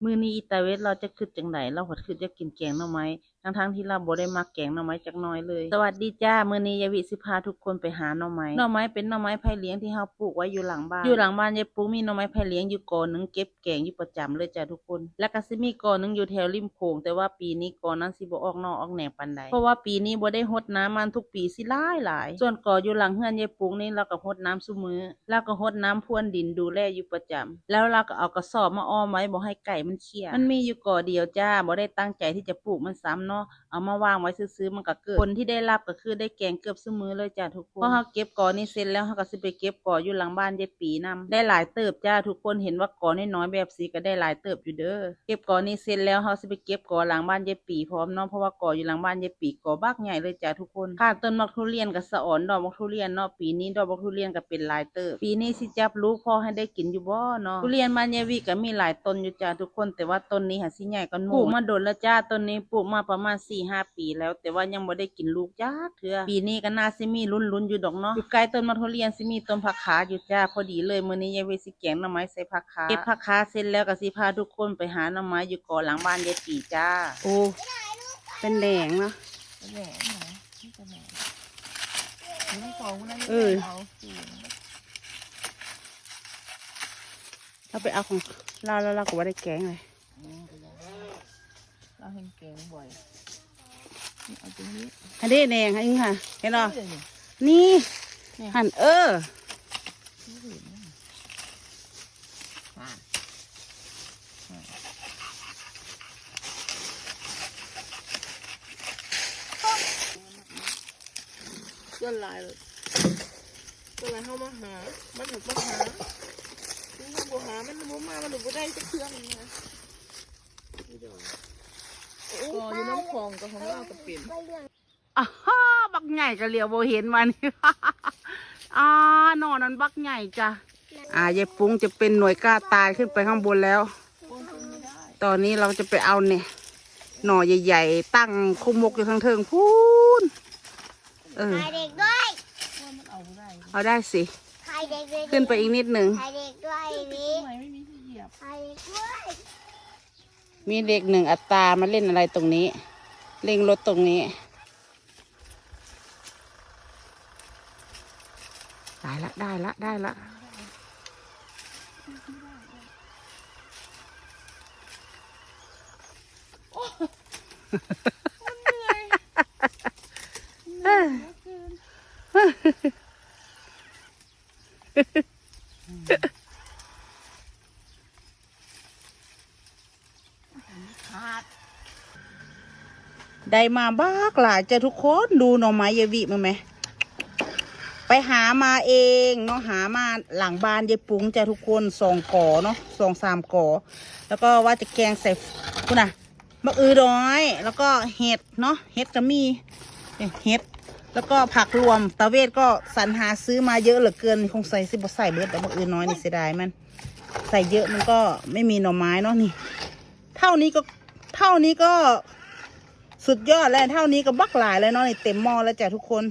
ມື້ນີ້ອີຕາເວັດລາວຈັກຄຶດຈັ່ງໃດ ລາວພັດຄຶດຢາກກິນແກງໜໍ່ໄມ້ ທັງໆທີ່ລາວບໍ່ໄດ້ມັກແກງໜໍ່ໄມ້ຈັກໜ້ອຍເລີຍ. ສະຫວັດດີຈ້າ ມື້ນີ້ຍາຍວິຊິພາທຸກຄົນໄປຫາໜໍ່ໄມ້. ໜໍ່ໄມ້ເປັນໜໍ່ໄມ້ໄຜ່ລ້ຽງທີ່ເຮົາປູກໄວ້ຢູ່ຫຼັງບ້ານ. ຢູ່ຫຼັງບ້ານຍາຍປຸງມີໜໍ່ໄມ້ໄຜ່ລ້ຽງຢູ່ກໍໜຶ່ງ ເກັບແກງຢູ່ປະຈຳເລີຍຈ້າທຸກຄົນ. ແລ້ວກໍຊິມີກໍໜຶ່ງຢູ່ແຖວລິມໂຂງ ແຕ່ວ່າປີນີ້ກໍນັ້ນຊິບໍ່ອອກໜໍ່ອອກແໜງປານໃດ ເພາະວ່າປີນີ້ບໍ່ໄດ້ຫົດນ້ຳມັນ ທຸກປີຊິຫຼາຍໆ. ສ່ວນກໍຢູ່ຫຼັງເຮືອນຍາຍປຸງນີ້ ລາວກໍຫົດນ້ຳຊຸມື້ ລາວກໍຫົດນ້ຳພຣວນດິນດູແລຢູ່ປະຈຳ ແລ້ວລາວກໍເອົາກະສອບມາອ້ອມໄວ້ບໍ່ໃຫ້ໄກ່ມັນເຂ້ຍ. ມັນມີຢູ່ກໍດຽວຈ້າ ບໍ່ໄດ້ຕັ້ງໃຈທີ່ຈະປູກມັນຊ້ຳເນາະ ເອົາມາວາງໄວ້ຊື່ໆ ມັນກໍເກີດ. ຜົນທີ່ໄດ້ຮັບກໍຄືໄດ້ແກງເກືອບຊຸມື້ເລີຍຈ້າທຸກຄົນ. ພໍເຮົາເກັບກໍນີ້ເສັດແລ້ວ ເຮົາກໍຊິໄປເກັບກໍຢູ່ຫຼັງບ້ານຍາຍປີນຳ ໄດ້ຫຼາຍເຕີບຈ້າທຸກຄົນ. ເຫັນວ່າກໍນ້ອຍໆແບບຊີ້ກໍໄດ້ຫຼາຍເຕີບຢູ່ເດີ. ເກັບກໍນີ້ເສັດແລ້ວ ເຮົາຊິໄປເກັບກໍຫຼັງບ້ານຍາຍປີພ້ອມເນາະ ເພາະວ່າກໍຢູ່ຫຼັງບ້ານຍາຍປີກໍບັກໃຫຍ່ເລີຍຈ້າທຸກຄົນ. ຂ້າງຕົ້ນໝາກທຸລຽນກໍສະອອນດອກໝາກທຸລຽນເນາະ ປີນີ້ດອກໝາກທຸລຽນກໍເປັນຫຼາຍເຕີບ. ປີນີ້ຊິຈັບລູກພໍໃຫ້ໄດ້ກິນຢູ່ບໍ່ເນາະ? ທຸລຽນບ້ານຍາຍວິກໍມີຫຼາຍຕົ້ນຢູ່ຈ້າທຸກຄົນ ແຕ່ວ່າຕົ້ນນີ້ຫາຊິໃຫຍ່ກວ່າໝູ່. ປູກມາດົນແລ້ວຈ້າ ຕົ້ນນີ້ປູກມາປະມານສີ່ຫ້າປີແລ້ວ ແຕ່ວ່າຍັງບໍ່ໄດ້ກິນລູກຈັກເທື່ອ. ປີນີ້ກໍໜ້າຊິມີລຸ້ນໆຢູ່ດອກເນາະ. ຢູ່ໃກ້ຕົ້ນໝາກທຸລຽນຊິມີຕົ້ນຜັກຄາຢູ່ຈ້າ. ພໍດີເລີຍ ມື້ນີ້ຍາຍວິຊິແກງໜໍ່ໄມ້ໃສ່ຜັກຄາ. ເກັບຜັກຄາເສັດແລ້ວກໍຊິພາທຸກຄົນໄປຫາໜໍ່ໄມ້ຢູ່ກໍຫຼັງບ້ານຍາຍປີຈ້າ. ໂອ້ ເປັນແດງເນາະ ເອີ ເຮົາໄປເອົາຂອງລາວ ແລ້ວລາວກໍບໍ່ໄດ້ແກງເລີຍ. ອືມ ລາວແຮງແກງບໍ່ອຍ. ນີ້ເອົາຕົງນີ້ ອັນນີ້ແດງ ອັນນີ້ຫະ ເຫັນບໍ່? ເອີ ນີ້ ນີ້ ຫັ້ນ ເອີ ສ່ວນຫຼາຍ ສ່ວນຫຼາຍເຮົາມາຫາ ມັນບໍ່ຫາ ມັນບໍ່ຫາ ມັນບໍ່ມາ ມັນບໍ່ໄດ້ຈັກເທື່ອນະ. ກໍຢູ່ນ້ຳຂອງ ກໍຂອງລາວກໍເປັນ. ອ້າ ບັກໃຫຍ່ກໍຫຼຽວບໍ່ເຫັນມັນ. ອ້າ ໜໍ່ນັ້ນບັກໃຫຍ່ຈ້ະ. ອ່າ ຍາຍປຸງຈະເປັນໜ່ວຍກ້າຕາຍຂຶ້ນໄປຂ້າງບົນແລ້ວ. ຕອນນີ້ເຮົາຈະໄປເອົານີ້ ໜໍ່ໃຫຍ່ໆ ຕັ້ງຄົກມົກຢູ່ທາງເທິງພຸ້ນ. ເອີ ຖ່າຍເດັກດ້ວຍ ເອົາໄດ້ຊິ ຖ່າຍເດັກດ້ວຍ ຂຶ້ນໄປອີກນິດໜຶ່ງ ຖ່າຍເດັກດ້ວຍວິ ຖ່າຍເດັກດ້ວຍ ມີເດັກໜຶ່ງອັດຕາມາຫຼິ້ນອະໄລຕົງນີ້ ເລັ່ງລົດຕົງນີ້. ໄດ້ລະ ໄດ້ລະ ໄດ້ລະ. ໂອ້ ມັນເມື່ອຍ ເມື່ອຍເຫຼືອເກີນ. ໄດ້ມາບັກຫຼາຍຈ້ະທຸກຄົນ. ດູໜໍ່ໄມ້ຍາຍວິເບິ່ງແມະ ໄປຫາມາເອງເນາະ ຫາມາຫຼັງບ້ານຍາຍປຸງຈ້ະທຸກຄົນ ສອງກໍເນາະ ສອງສາມກໍ ແລ້ວກໍວ່າຈະແກງໃສ່ ພຸ້ນນະ ໝາກອືນ້ອຍ ແລ້ວກໍເຫັດເນາະ ເຫັດກໍມີ ເຫັດ ແລ້ວກໍຜັກລວມ. ຕາເວດກໍສັນຫາຊື້ມາເຍີະເຫຼືອເກີນ ສົງໄສຊິບໍ່ໃສ່ເບິດດອກ ໝາກອືນ້ອຍນີ້ເສຍດາຍມັນ ໃສ່ເຍີະມັນກໍໄມ່ມີໜໍ່ໄມ້ເນາະ. ນີ້ ເທົ່ານີ້ກໍ ເທົ່ານີ້ກໍສຸດຍອດແລ້ວ ເທົ່ານີ້ກໍບັກຫຼາຍແລ້ວເນາະ. ນີ້ເຕັມໝໍ້ແລ້ວຈ້ະທຸກຄົນ.